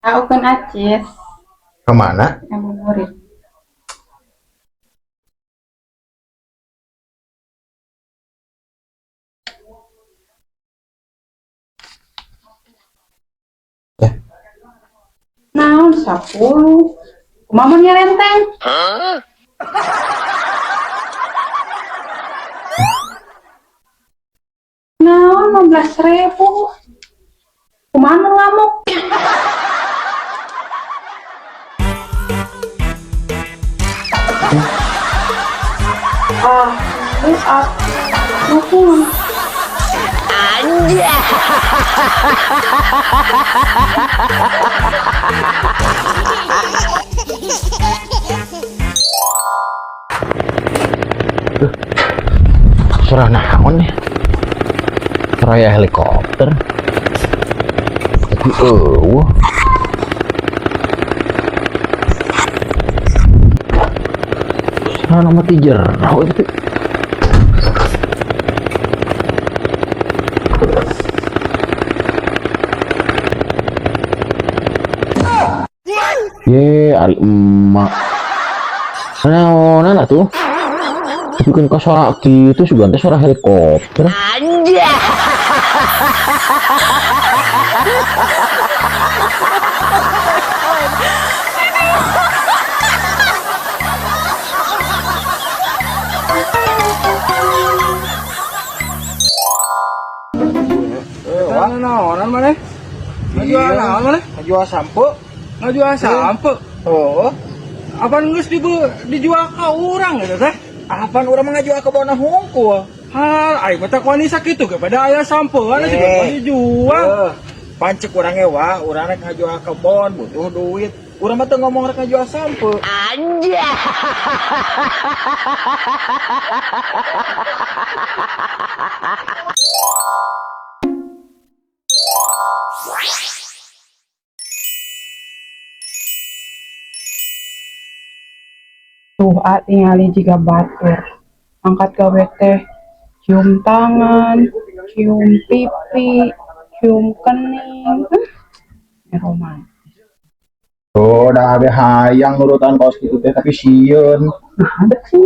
Aukeun acis. Kemana? Ngabuburit. Eh. Naon 10? Kumaha mun nyelenteng? Naon 15 ribu? Kumaha mun ngamuk? Ah, lu aku. Suara naon nih? Suara ya helikopter. Tapi euweuh. Suara nama ti jero itu. Ye, ari emak. Naonan atuh? Tapi kan kok suara gitu sugan teh suara helikopter. Wah, naonan maneh? Ngajual naon maneh? Ngajual sampo. Ngajual sampo. Oh, Apaan geus dijual ka urang gitu teh? Apaan urang mah ngajual kebona hungkul? Hal, aing mah tak wani sakitu ge pada aya sampoan Eh. juga dijual. Eh, pancek urang ge wah, urang rek ngajual kebon, butuh duit. Urang mah teu ngomong rek ngajual sampo. Tuh, a tingali jiga batur. Angkat gawe teh cium tangan, cium pipi, cium kening. Romantis. Oh, dah abe hayang nurutan kaos kitu teh tapi sieun. Nah, ada sih.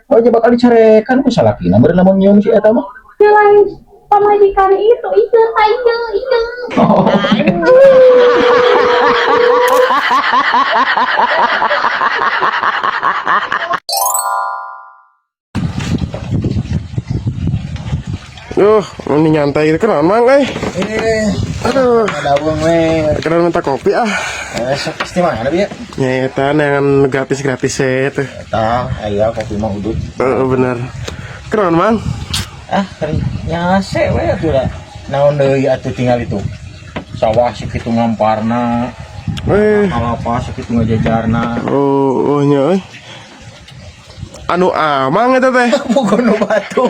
Oh, aja bakal dicarekan ku salakina meureun lamun nyium si eta mah. Lain pamajikan itu, iya, iya, iya. Oh. Duh, ini nyantai gitu kan mang eh. Eh, Aduh, ada we. kenal minta kopi ah. Eh, sok pasti mana bieu? Nyata yang gratis-gratis ya itu. Eta, aya kopi mah udut. Oh, bener. Kenal mang? Ah, keur nyase we atuh da. Naon deui atuh tinggal itu. Sawah sakitu ngamparna, Eh, kalapa sakitu ngajajarna. oh, oh nya euy. Anu amang eta teh. Boga nu batur.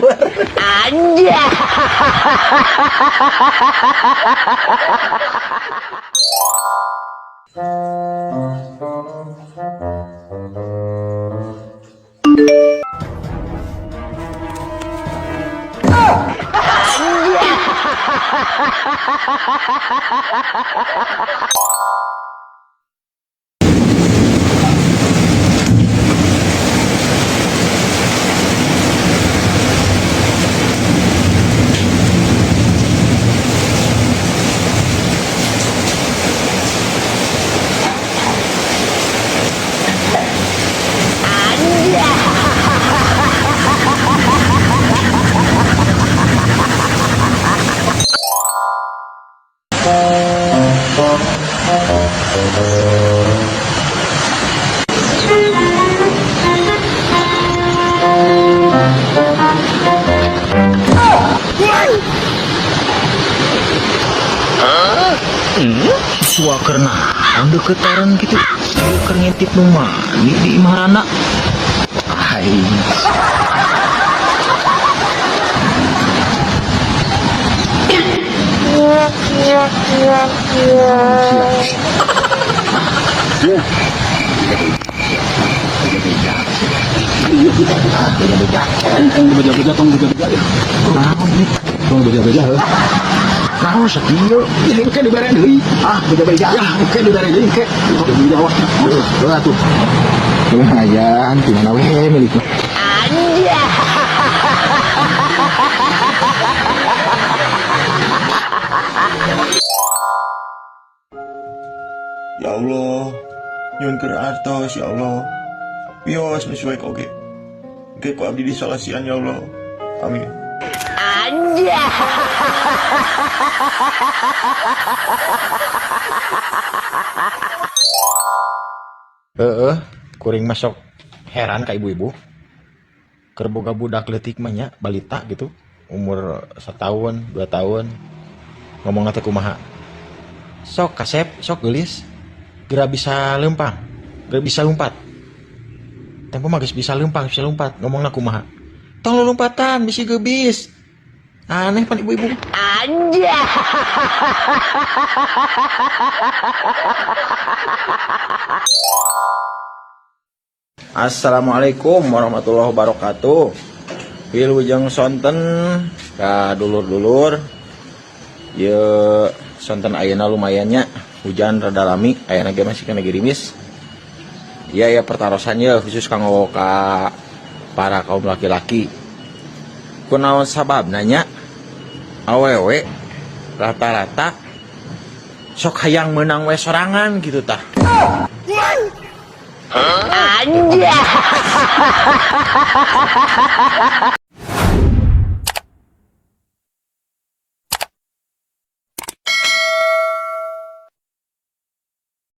Suaker naon deketaran gitu. Ieu keur ngintip nu mandi di imah rana. Aing. Beda-beda. Tong beda-beda, tong beda-beda. Tong beda-beda. Naon sakieu? Ih, engke dibere deui. Ah, beda-beda. Ya, engke dibere deui engke. Beda awaknya. Heuh, atuh. Lumayan, di mana we milikna. Ya Allah, nyuhunkeun artos ya Allah. Wios nu suek oge. Engke ku abdi disolasian ya Allah. Amin. Heeh, kuring masuk heran ka ibu-ibu. Keur boga budak leutik mah nya, balita gitu. Umur setahun, 2 tahun. Ngomongna teh kumaha? Sok kasep, sok geulis. Geura bisa leumpang, geura bisa lompat. Tempo mah geus bisa leumpang, bisa lompat. Ngomongna kumaha? Tong lompatan, bisi geubis. Aneh pan ibu-ibu. Assalamualaikum warahmatullahi wabarakatuh. Wilujeng sonten ka dulur-dulur. Ye sonten ayeuna lumayan nya, hujan rada lami, ayeuna ge masih kena gerimis. Iya ya, pertarosan ya khusus kanggo ka para kaum laki-laki. Kunaon sababna nya awewe rata-rata sok hayang menang we sorangan gitu tah.